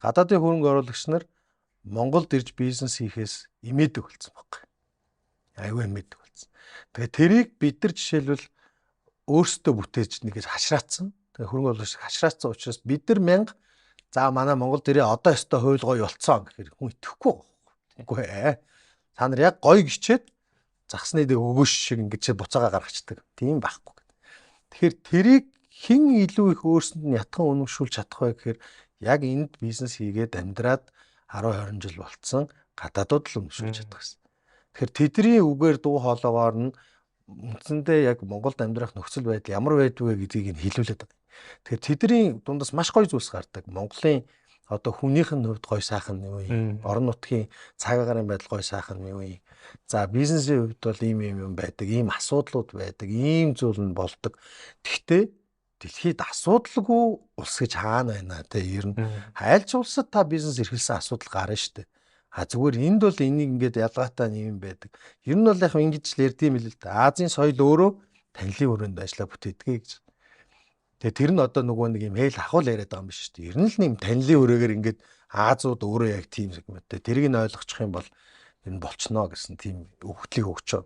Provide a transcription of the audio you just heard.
Гадаадын хөрөнгө оруулагч нар Монголд ирж бизнес хийхээс имээдэг болсон байхгүй. Айгүй имээдэг болсон. Тэгээ тэрийг бид нар жишээлбэл өөрсдөө бүтээж нэгээс хашраацсан. Тэгээ хөрөнгө оруулагч хашраацсан учраас бид нар мянга за манай Монгол дээрээ одоо өстой хууль гоё болцсон гэхээр хүн итгэхгүй байгаа. Үгүй ээ. Та нар яг гоё гिचээд загсны дэг өгөөш шиг ингэж буцаага гаргацдаг. Тийм байхгүй. Тэгэхээр тэрийг хэн илүү их өөрсөнд нь ятхан үнэмшүүлж чадах вэ гэхээр яг энд бизнес хийгээд амьдраад 10 20 жил болцсон гадаадууд л үнэмшүүлж чадах гэсэн. Тэгэхээр тэдний үгээр дуу хоолоогоор нь үндсэндээ яг Монголд амьдрах нөхцөл байдал ямар байдгүй гэдгийг нь хэлүүлээд байгаа. Тэгэхээр тэдний дундаас маш гоё зүйлс гардаг. Монголын одоо хүнийх нь хувьд гоё сайхан юм уу? Орон нутгийн цаг агаарын байдал гоё сайхан юм уу? За бизнесийн хувьд бол ийм ийм юм байдаг, ийм асуудлууд байдаг, ийм зүйл нь болдог. Тэгтээ дэлхийд асуудалгүй улс гэж хаана байна те, ер нь айлч улсад та бизнес эрхэлсэн асуудал гарна штэ. А зүгээр энд бол энийг ингээд ялгаатай юм байдаг. Ер нь бол яг ингэж л ярьдсан юм л да. Азийн соёл өөрөө танилын өрөөнд ажиллаа бүтээдэг гэж. Тэгээ тэр нь одоо нөгөө нэг юм хэл ахуул яриад байгаа юм биш шүү дээ. Ер нь л нэг танилын өрөөгөр ингээд Азууд өөрөө яг тийм юм те. Тэрийг нь ойлгочих юм бол энэ болчихноо гэсэн тийм өгтлийг өгчөө.